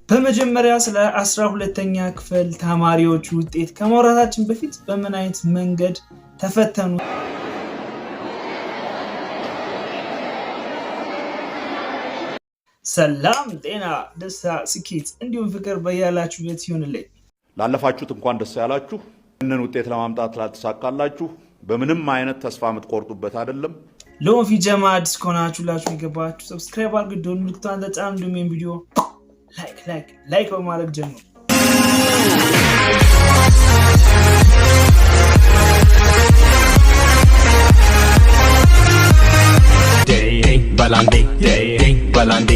በመጀመሪያ ስለ 12ኛ ክፍል ተማሪዎች ውጤት ከማውራታችን በፊት በምን አይነት መንገድ ተፈተኑ? ሰላም፣ ጤና፣ ደስታ፣ ስኬት እንዲሁም ፍቅር በያላችሁበት ይሁንልኝ። ላለፋችሁት እንኳን ደስ ያላችሁ። ይህንን ውጤት ለማምጣት ላልተሳካላችሁ በምንም አይነት ተስፋ የምትቆርጡበት አይደለም። ሎፊ ጀማ አዲስ ከሆናችሁ ላችሁ የገባችሁ subscribe አድርጉ፣ ደወል ምልክቷን ተጫኑ፣ እንዲሁም ይህን ቪዲዮ like like like በማድረግ ጀምሩ። ባላንዴ።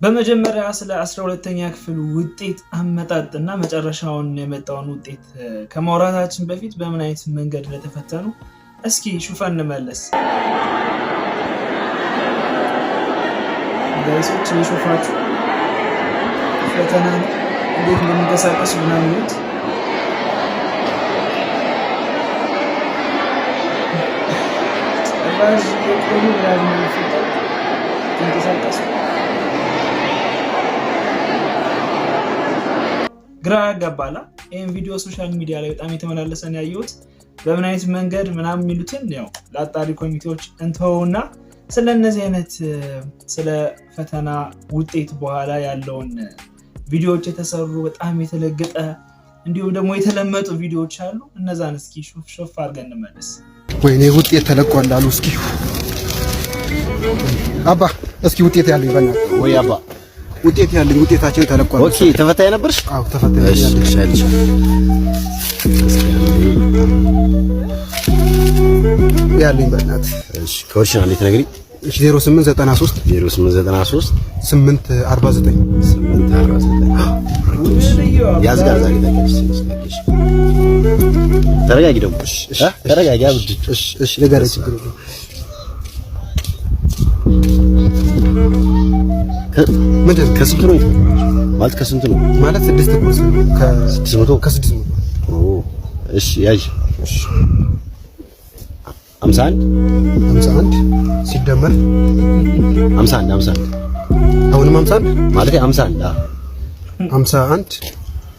በመጀመሪያ ስለ 12ኛ ክፍል ውጤት አመጣጥ እና መጨረሻውን የመጣውን ውጤት ከማውራታችን በፊት በምን አይነት መንገድ እንደተፈተኑ እስኪ ሹፈን እንመለስ። Guys ኦች፣ እየሾፋችሁ ፈተና እንዴት እንደሚንቀሳቀሱ ምናምን ይዩት። ጭራሽ የቆሙ ምናምን የሚፈጠሩ ተንቀሳቀሱ፣ ግራ ያጋባላ። ይህን ቪዲዮ social media ላይ በጣም የተመላለሰን ያየሁት። በምን አይነት መንገድ ምናምን የሚሉትን ያው ለአጣሪ ኮሚቴዎች እንተወውና ስለ እነዚህ አይነት ስለ ፈተና ውጤት በኋላ ያለውን ቪዲዮዎች የተሰሩ በጣም የተለገጠ እንዲሁም ደግሞ የተለመጡ ቪዲዮዎች አሉ። እነዛን እስኪ ሾፍ ሾፍ አድርገን እንመለስ። ወይኔ፣ ውጤት ተለቋል አሉ። እስኪ አባ፣ እስኪ ውጤት ያለኝ በእናትህ። ወይ አባ። ውጤት ያለኝ፣ ውጤታችን ተለቋል። Okay፣ ተፈታኝ ነበርሽ? አዎ፣ ተፈታኝ። እሺ። ያለኝ። እሺ አይልሽ። ያለኝ በእናትህ። እሺ፣ ከወርሽን አንዴ ትነግሪኝ። እሺ፣ 0893። 0893። 849። 849። ያዝ ጋር ዛሬ ታውቂያለሽ። ተረጋጊ ደግሞ፣ ተረጋጊ አብድ። እሺ እሺ፣ ንገረኝ፣ ችግር የለውም። ምንድን ነው? ከስንቱ ነው ማለት፣ ከስንቱ ነው? ማለት ስድስት እኮ 600። ከ600። ኦ እሺ፣ ያዥ። 51። 51 ሲደመር 51 51። አሁንም 51። ማለት 51፣ አዎ። 51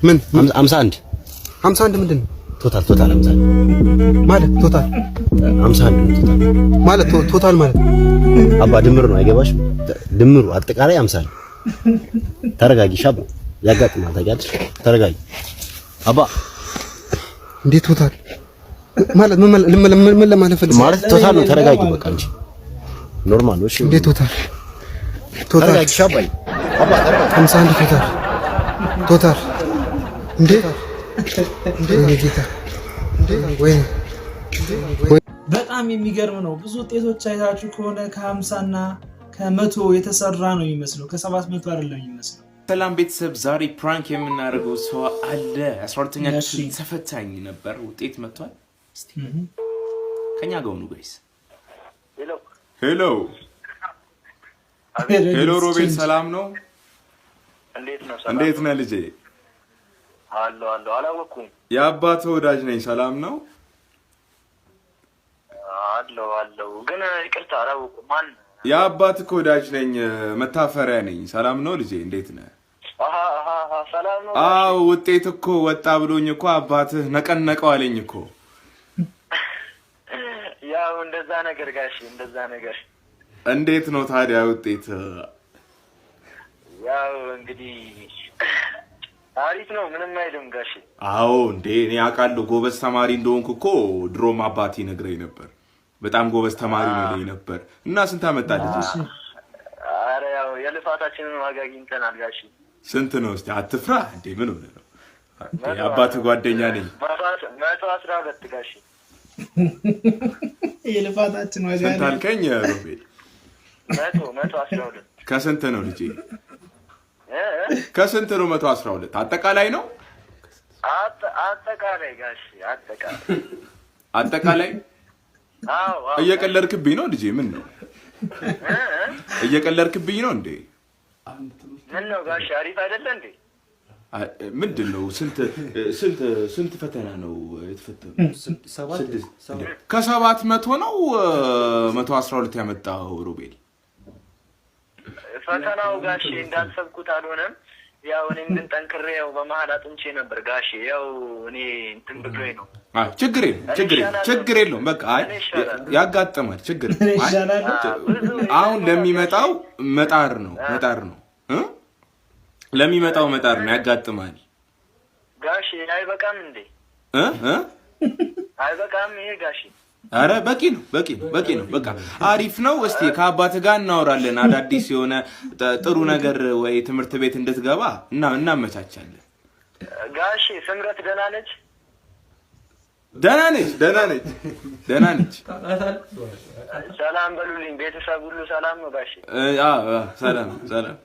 ምን? 51። 51 ምንድን ነው? Total total 51። ማለት total? 51 ነው total። ማለት total ማለት አባ፣ ድምር ነው፣ አይገባሽም? ድምሩ አጠቃላይ 51። ተረጋጊ ሻባ፣ ያጋጥማል ታውቂያለሽ። ተረጋጊ አባ። እንዴት total ማለት ምን ምን ለማለት ፈልገህ? ማለት total ነው። ተረጋጊ በቃ እንጂ normal ነው። እሺ። እንዴት total total? ተረጋጊ ሻባይ፣ አባ ተረጋጊ። 51 total total እንዴ እንዴ፣ ወይኔ ጌታ፣ ወይኔ! በጣም የሚገርም ነው። ብዙ ውጤቶች አይታችሁ ከሆነ ከ50 እና ከ100 የተሰራ ነው የሚመስለው፣ ከ700 አይደለም የሚመስለው። ሰላም ቤተሰብ፣ ዛሬ prank የምናደርገው ሰው አለ። 12ኛ ክፍል ተፈታኝ ነበር፣ ውጤት መጥቷል። እስቲ ከኛ ጋር ሁኑ guys። Hello hello፣ ሮቤል ሰላም ነው? እንዴት ነው? እንዴት ነህ ልጄ? አለሁ አለሁ። አላወኩም። የአባት ወዳጅ ነኝ። ሰላም ነው? አለሁ አለሁ፣ ግን ይቅርታ አላወኩም። ማን? የአባት ወዳጅ ነኝ፣ መታፈሪያ ነኝ። ሰላም ነው ልጄ? እንዴት ነህ? አሃ አሃ፣ ሰላም ነው። አዎ፣ ውጤት እኮ ወጣ ብሎኝ እኮ አባትህ ነቀነቀው አለኝ እኮ። ያው እንደዛ ነገር ጋሽ፣ እንደዛ ነገር። እንዴት ነው ታዲያ ውጤት? ያው እንግዲህ አሪፍ ነው፣ ምንም አይልም ጋሽ። አዎ እንዴ፣ እኔ አውቃለሁ ጎበዝ ተማሪ እንደሆንኩ እኮ፣ ድሮም አባቴ ነግረኝ ነበር። በጣም ጎበዝ ተማሪ ነው ይለኝ ነበር። እና ስንት አመጣ ልጄ? አረ ያው የልፋታችንን ዋጋ አግኝተናል ጋሽ። ስንት ነው እስኪ? አትፍራ እንዴ፣ ምን ሆነህ ነው? የአባትህ ጓደኛ ነኝ። 112 ጋሽ። የልፋታችን ዋጋ። ስንት አልከኝ ሮቤል? 112። ከስንት ነው ልጄ? ከስንት ነው 112? አጠቃላይ ነው? አጠቃላይ ጋሽ፣ አጠቃላይ። አጠቃላይ። እየቀለድክብኝ ነው ልጄ? ምን ነው፣ እየቀለድክብኝ ነው እንዴ? ምን ነው ጋሽ፣ አሪፍ አይደለ እንዴ? ምንድን ነው? ስንት ፈተና ነው የተፈተኑ? ከ700 ነው 112 ያመጣው ሮቤል። ፈተናው ጋሼ እንዳሰብኩት አልሆነም። ያው እኔም ግን ጠንክሬ ያው በመሀል አጥንቼ ነበር ጋሼ። ያው እኔ እንትን ብሎኝ ነው። ችግር የለውም፣ ችግር የለውም፣ ችግር የለውም። በቃ አይ ያጋጥማል፣ ችግር አሁን ለሚመጣው መጣር ነው፣ መጣር ነው፣ ለሚመጣው መጣር ነው። ያጋጥማል ጋሼ። አይበቃም እንዴ? አይበቃም ይሄ ጋሼ? አረ በቂ ነው፣ በቂ ነው፣ በቂ ነው። በቃ አሪፍ ነው። እስቲ ከአባት ጋር እናወራለን። አዳዲስ የሆነ ጥሩ ነገር ወይ ትምህርት ቤት እንድትገባ እና እናመቻቻለን። ጋሼ ስምረት ደህና ነች? ደህና ነች፣ ደህና ነች፣ ደህና ነች። ሰላም በሉልኝ። ቤተሰብ ሁሉ ሰላም ነው ጋሼ? ሰላም ሰላም።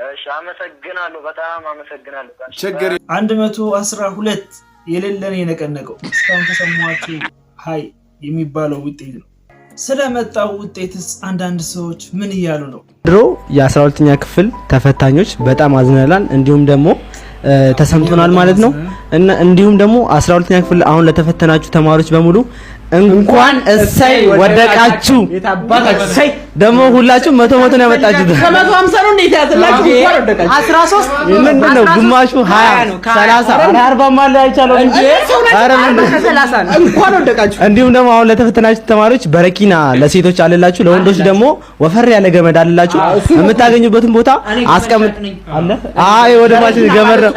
እሺ፣ አመሰግናለሁ። በጣም አመሰግናለሁ ጋሼ። ችግር 112 የሌለን የነቀነቀው እስካሁን ከሰማኋቸው high የሚባለው ውጤት ነው። ስለመጣው ውጤትስ አንዳንድ ሰዎች ምን እያሉ ነው? ድሮ የ12ኛ ክፍል ተፈታኞች በጣም አዝነናል፣ እንዲሁም ደግሞ ተሰምቶናል ማለት ነው። እና እንዲሁም ደግሞ 12ኛ ክፍል አሁን ለተፈተናችሁ ተማሪዎች በሙሉ እንኳን እሰይ ወደቃችሁ። እሰይ ደግሞ ሁላችሁ 100 100 ነው ያመጣችሁት። ከ150 ነው እንዴት ያዘላችሁ? እንኳን ወደቃችሁ። 13 ምንድን ነው ግማሹ 20 30 40 አለ አይቻለሁ እንጂ ኧረ ምንድን ነው እንኳን ወደቃችሁ። እንዲሁም ደግሞ አሁን ለተፈተናችሁ ተማሪዎች በረኪና ለሴቶች አለላችሁ፣ ለወንዶች ደግሞ ወፈር ያለ ገመድ አለላችሁ። የምታገኙበትን ቦታ አስቀምጥ አለ። አይ ወደ ማሽ ገመድ ነው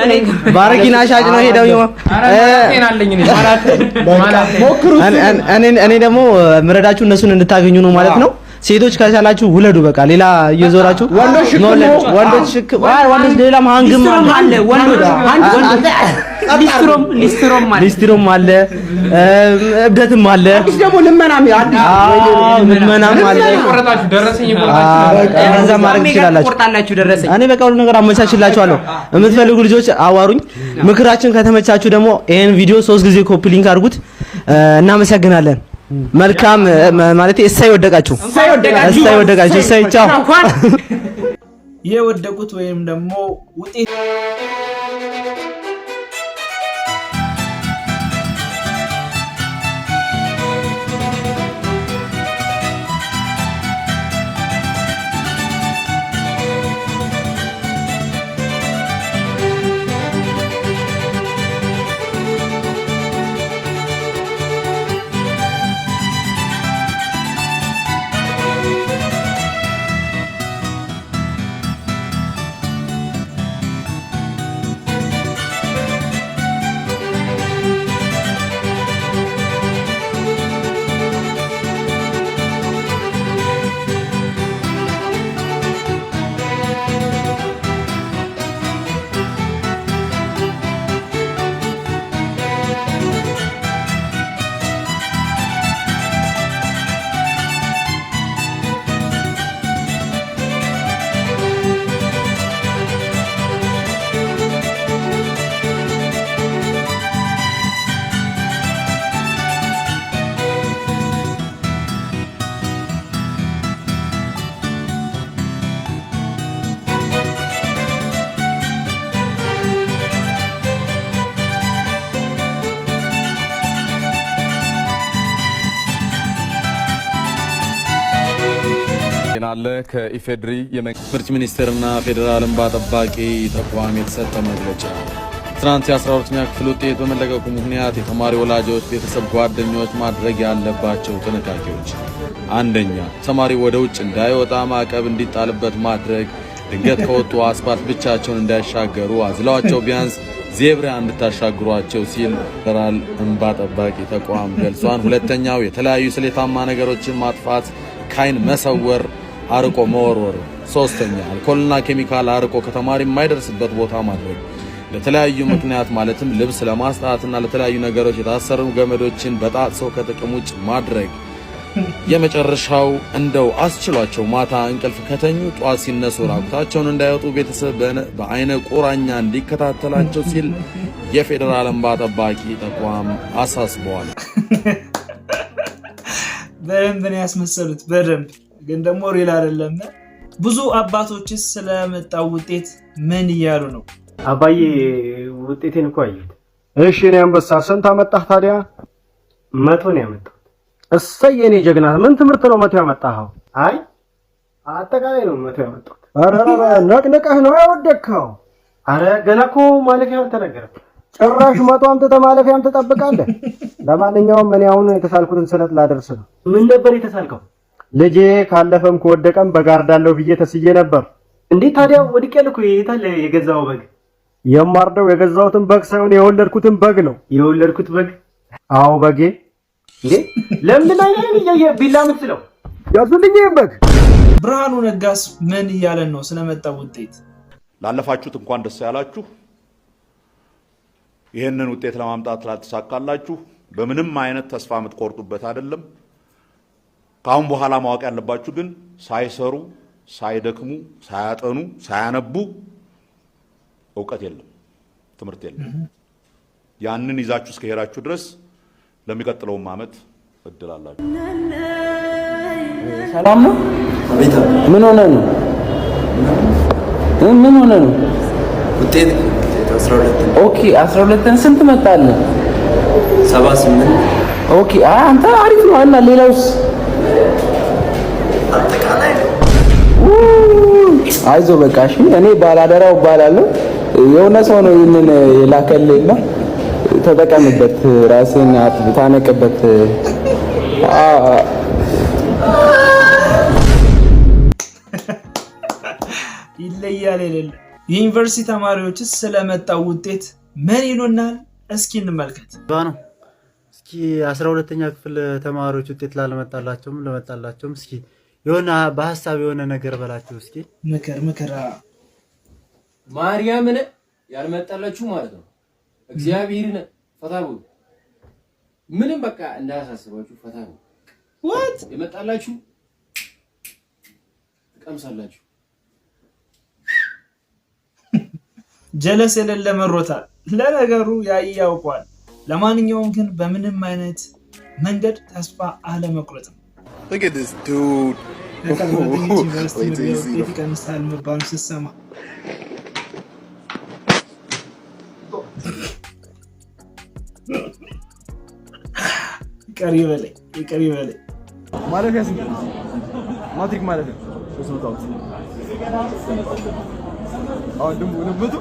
ባረኪና ሻጭ ነው ሄደው እኔ ደግሞ ምረዳችሁ እነሱን እንድታገኙ ነው ማለት ነው። ሴቶች ከቻላችሁ ውለዱ። በቃ ሌላ እየዞራችሁ ወንዶች ወንዶች ወንዶች ሌላ ማንግም አለ ወንዶች ሊስትሮም አለ እብደትም አለ። አዲስ ደግሞ ልመናም አዲስ ልመናም አለ። ቆረጣችሁ ደረሰኝ እንደዛ ማድረግ ትችላላችሁ። እኔ በቃ ሁሉ ነገር አመቻችላችኋለሁ። የምትፈልጉ ልጆች አዋሩኝ። ምክራችን ከተመቻችሁ ደግሞ ይሄን ቪዲዮ 3 ጊዜ copy link አድርጉት። እናመሰግናለን። መልካም ማለት እሰይ ወደቃችሁ፣ እሰይ ወደቃችሁ፣ እሰይ ቻው። የወደቁት ወይም ደግሞ ውጤት አለ ከኢፌድሪ የትምህርት ሚኒስቴርና ፌዴራል እንባ ጠባቂ ተቋም የተሰጠ መግለጫ። ትናንት የ12ኛ ክፍል ውጤት በመለቀቁ ምክንያት የተማሪ ወላጆች፣ ቤተሰብ፣ ጓደኞች ማድረግ ያለባቸው ጥንቃቄዎች፣ አንደኛ፣ ተማሪ ወደ ውጭ እንዳይወጣ ማዕቀብ እንዲጣልበት ማድረግ። ድንገት ከወጡ አስፓልት ብቻቸውን እንዳይሻገሩ አዝለዋቸው ቢያንስ ዜብራ እንድታሻግሯቸው ሲል ፌዴራል እንባ ጠባቂ ተቋም ገልጿል። ሁለተኛው፣ የተለያዩ ስሌታማ ነገሮችን ማጥፋት፣ ካይን መሰወር፣ አርቆ መወርወር። ሶስተኛ፣ አልኮልና ኬሚካል አርቆ ከተማሪ የማይደርስበት ቦታ ማድረግ። ለተለያዩ ምክንያት ማለትም ልብስ ለማስጣትና ለተለያዩ ነገሮች የታሰሩ ገመዶችን በጣጥሶ ከጥቅም ውጭ ማድረግ። የመጨረሻው እንደው አስችሏቸው ማታ እንቅልፍ ከተኙ ጧት ሲነሱ ራቁታቸውን እንዳይወጡ ቤተሰብ በአይነ ቁራኛ እንዲከታተላቸው ሲል የፌዴራል እንባ ጠባቂ ተቋም አሳስበዋል። በደንብ ነው ያስመሰሉት። በደንብ ግን ደግሞ real አይደለም። ብዙ አባቶችስ ስለመጣው ውጤት ምን እያሉ ነው? አባዬ፣ ውጤቴን እኮ አየሁት። እሺ የኔ አንበሳ፣ ስንት አመጣህ ታዲያ? 100 ነው ያመጣሁት። እሰይ የኔ ጀግና፣ ምን ትምህርት ነው 100 ያመጣኸው? አይ፣ አጠቃላይ ነው 100 ያመጣሁት። ኧረ ነቅንቀህ ነው ያወደቅከው። አረ ገና እኮ ማለፊያ አልተነገረም። ጭራሽ 100 አምጥተህ ማለፊያም ትጠብቃለህ? ለማንኛውም እኔ አሁን የተሳልኩትን ስለት ላደርስ ነው። ምን ነበር የተሳልከው? ልጄ ካለፈም ከወደቀም በጋርዳለሁ ብዬ ተስዬ ነበር። እንዴ፣ ታዲያ ወድቄያለሁ እኮ፣ የታለ የገዛው በግ? የማርደው የገዛሁትን በግ ሳይሆን የወለድኩትን በግ ነው። የወለድኩት በግ? አዎ በጌ። እንዴ፣ ለምንድን ነው አይኔን እያየ ቢላ የምትስለው? ያዙልኝ ይሄን በግ። ብርሃኑ ነጋስ ምን እያለን ነው ስለመጣው ውጤት? ላለፋችሁት እንኳን ደስ ያላችሁ። ይህንን ውጤት ለማምጣት ላልተሳካላችሁ በምንም አይነት ተስፋ የምትቆርጡበት አይደለም። ከአሁን በኋላ ማወቅ ያለባችሁ ግን ሳይሰሩ፣ ሳይደክሙ፣ ሳያጠኑ፣ ሳያነቡ እውቀት የለም፣ ትምህርት የለም። ያንን ይዛችሁ እስከሄዳችሁ ድረስ ለሚቀጥለውም ዓመት እድል አላችሁ። ሰላም ነው? ምን ሆነ ነው? ምን ሆነ ነው? ውጤት 12። Okay፣ 12 ስንት መጣልህ? 78። Okay፣ አንተ አሪፍ ነው። እና ሌላውስ? አጠቃላይ ነው። አይዞ በቃ እሺ። እኔ ባላደራው እባላለሁ። የሆነ ሰው ነው ይህንን የላከልህና ተጠቀምበት፣ ራስን ታነቅበት። ይለያል የሌለ። የዩኒቨርሲቲ ተማሪዎችስ ስለመጣው ውጤት ምን ይሉናል? እስኪ እንመልከት። ነው። እስኪ 12ኛ ክፍል ተማሪዎች ውጤት ላለመጣላቸውም ለመጣላቸውም እስኪ የሆነ በሀሳብ የሆነ ነገር በላቸው እስኪ። ምክር ምክር። ማርያምን ያልመጣላችሁ ማለት ነው። እግዚአብሔርን ፈታ በሉ። ምንም በቃ እንዳያሳስባችሁ ፈታ በሉ። What? የመጣላችሁ ትቀምሳላችሁ። ጀለስ የሌለ መሮታል። ለነገሩ ያይ ያውቋል። ለማንኛውም ግን በምንም አይነት መንገድ ተስፋ አለመቁረጥ ነው። Look at this dude. ዩኒቨርሲቲ Wait till you see ውጤት the ይቀንሳል መባሉ ስትሰማ ይቅር ይበለኝ፣ ይቅር ይበለኝ። ማለፊያ ስንት ነው? ማትሪክ ማለፊያ 350። አሁን ደግሞ 200።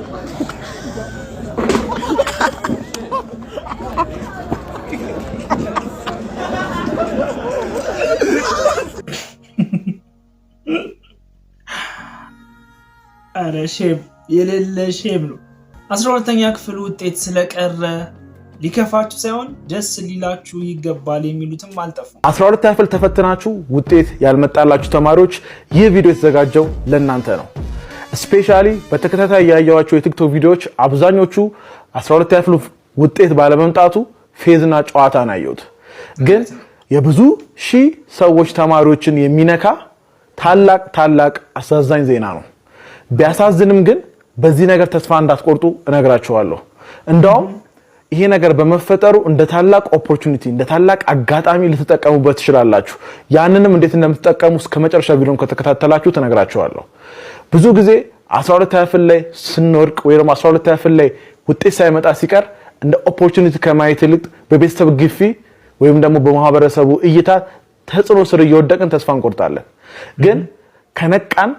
አረ shame፣ የሌለ shame ነው። 12ኛ ክፍል ውጤት ስለቀረ ሊከፋችሁ ሳይሆን ደስ ሊላችሁ ይገባል የሚሉትም አልጠፉም። 12 ክፍል ተፈትናችሁ ውጤት ያልመጣላችሁ ተማሪዎች፣ ይህ ቪዲዮ የተዘጋጀው ለእናንተ ነው። Especially በተከታታይ ያየኋቸው የቲክቶክ ቪዲዮዎች አብዛኞቹ 12 ክፍል ውጤት ባለመምጣቱ ፌዝና ጨዋታ ነው ያየሁት። ግን የብዙ ሺህ ሰዎች ተማሪዎችን የሚነካ ታላቅ ታላቅ አሳዛኝ ዜና ነው። ቢያሳዝንም ግን በዚህ ነገር ተስፋ እንዳትቆርጡ እነግራችኋለሁ። እንዳውም ይሄ ነገር በመፈጠሩ እንደ ታላቅ opportunity፣ እንደ ታላቅ አጋጣሚ ልትጠቀሙበት ትችላላችሁ። ያንንም እንዴት እንደምትጠቀሙ እስከ መጨረሻ ቪዲዮን ከተከታተላችሁ እነግራችኋለሁ። ብዙ ጊዜ 12 ክፍል ላይ ስንወድቅ ወይ ደግሞ 12 ክፍል ላይ ውጤት ሳይመጣ ሲቀር እንደ opportunity ከማየት ይልቅ በቤተሰብ ግፊ ወይም ደግሞ በማህበረሰቡ እይታ ተጽዕኖ ስር እየወደቅን ተስፋ እንቆርጣለን። ግን ከነቃን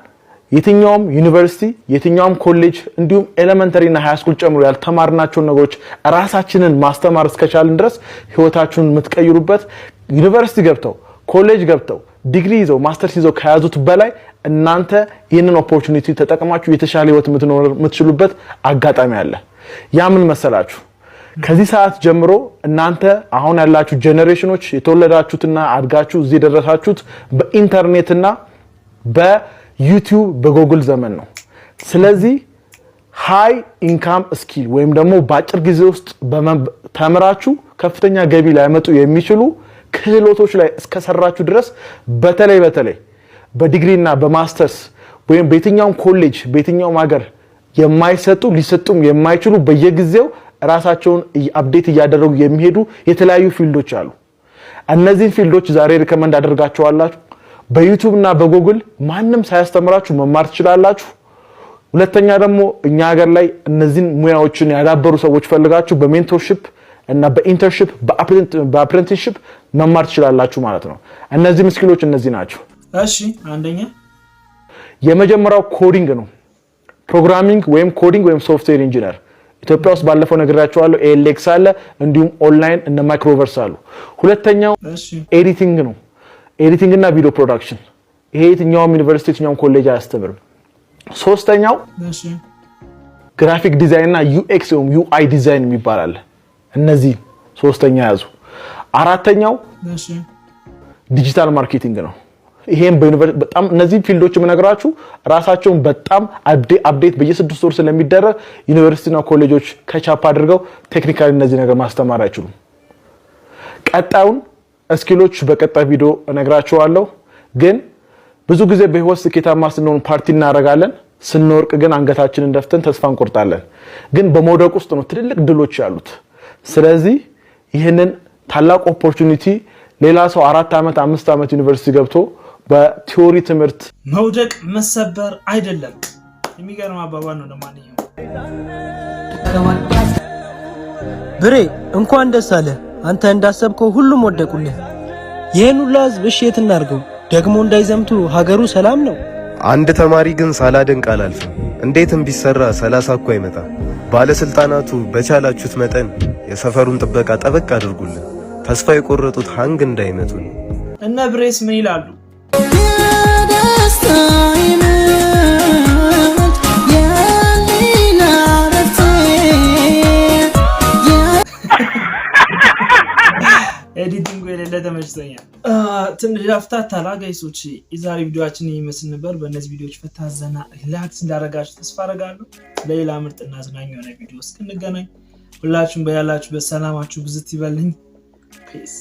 የትኛውም ዩኒቨርሲቲ፣ የትኛውም ኮሌጅ እንዲሁም elementary እና high school ጨምሮ ያልተማርናቸውን ነገሮች ራሳችንን ማስተማር እስከቻልን ድረስ ህይወታችሁን የምትቀይሩበት፣ ዩኒቨርሲቲ ገብተው፣ ኮሌጅ ገብተው፣ ዲግሪ ይዘው፣ ማስተርስ ይዘው ከያዙት በላይ እናንተ ይህንን opportunity ተጠቅማችሁ የተሻለ ህይወት የምትኖር የምትችሉበት አጋጣሚ አለ። ያ ምን መሰላችሁ? ከዚህ ሰዓት ጀምሮ እናንተ አሁን ያላችሁ ጄኔሬሽኖች የተወለዳችሁትና አድጋችሁ እዚህ የደረሳችሁት በኢንተርኔትና በዩቲዩብ በጎግል ዘመን ነው። ስለዚህ high income skill ወይም ደግሞ በአጭር ጊዜ ውስጥ ተምራችሁ ከፍተኛ ገቢ ሊያመጡ የሚችሉ ክህሎቶች ላይ እስከሰራችሁ ድረስ፣ በተለይ በተለይ በዲግሪ እና በማስተርስ ወይም በየትኛውም ኮሌጅ በየትኛውም ሀገር የማይሰጡ፣ ሊሰጡም የማይችሉ፣ በየጊዜው ራሳቸውን update እያደረጉ የሚሄዱ የተለያዩ field ኦች አሉ። እነዚህን field ኦች ዛሬ recommend አደርጋቸዋለሁ። በዩቲዩብ እና በጉግል ማንም ሳያስተምራችሁ መማር ትችላላችሁ። ሁለተኛ ደግሞ እኛ ሀገር ላይ እነዚህን ሙያዎችን ያዳበሩ ሰዎች ፈልጋችሁ በ mentorship እና በ internship፣ በ apprenticeship መማር ትችላላችሁ ማለት ነው። እነዚህም skill ኦች እነዚህ ናቸው። እሺ፣ አንደኛ? የመጀመሪያው coding ነው። Programming ወይም coding ወይም software engineer። ኢትዮጵያ ውስጥ ባለፈው ነግሬያችኋለሁ። ALX አለ፣ እንዲሁም ኦንላይን እነ Microverse አሉ። ሁለተኛው editing ነው። Editing እና video production። ይሄ የትኛውም ዩኒቨርሲቲ፣ የትኛውም ኮሌጅ አያስተምርም። ሶስተኛው graphic design እና UX ወይም UI design የሚባል አለ። እነዚህ ሶስተኛ ያዙ። አራተኛው digital marketing ነው። ይሄም በዩኒቨርሲቲ በጣም እነዚህ field ኦች የምነግራችሁ ራሳቸውን በጣም update በየ6 ወር ስለሚደረግ ዩኒቨርሲቲና ኮሌጆች catch up አድርገው technically እነዚህ ነገር ማስተማር አይችሉም። ቀጣዩን skill ኦች በቀጣይ ቪዲዮ እነግራችኋለሁ። ግን ብዙ ጊዜ በህይወት ስኬታማ ስንሆን ፓርቲ እናደርጋለን። ስንወድቅ ግን አንገታችንን ደፍተን ተስፋ እንቆርጣለን። ግን በመውደቅ ውስጥ ነው ትልልቅ ድሎች ያሉት። ስለዚህ ይህንን ታላቅ opportunity ሌላ ሰው 4 ዓመት፣ 5 ዓመት ዩኒቨርሲቲ ገብቶ በ theory ትምህርት መውደቅ መሰበር አይደለም። የሚገርም አባባል ነው። ለማንኛውም ብሬ፣ እንኳን ደስ አለህ። አንተ እንዳሰብከው ሁሉም ወደቁልህ። ይህን ሁሉ ህዝብ እሺ የት እናድርገው? ደግሞ እንዳይዘምቱ ሀገሩ ሰላም ነው። አንድ ተማሪ ግን ሳላደንቅ አላልፍም። እንዴትም ቢሰራ 30 እኮ አይመጣም። ባለስልጣናቱ በቻላችሁት መጠን የሰፈሩን ጥበቃ ጠበቅ አድርጉልን። ተስፋ የቆረጡት ሃንግ እንዳይመቱን። እነ ብሬስ ምን ይላሉ? Editing ኡ የሌለ ተመችቶኛል። ትንሽ ያፍታታል guys ኦች። የዛሬ ቪዲዮችን ይመስል ነበር። በእነዚህ ቪዲዮዎች ፈታ፣ ዘና፣ relax እንዳደረጋችሁ ተስፋ አደርጋለሁ። ለሌላ ምርጥና አዝናኝ የሆነ ቪዲዮ እስክንገናኝ ሁላችሁም በያላችሁበት ሰላማችሁ ብዝት ይበልኝ። Peace.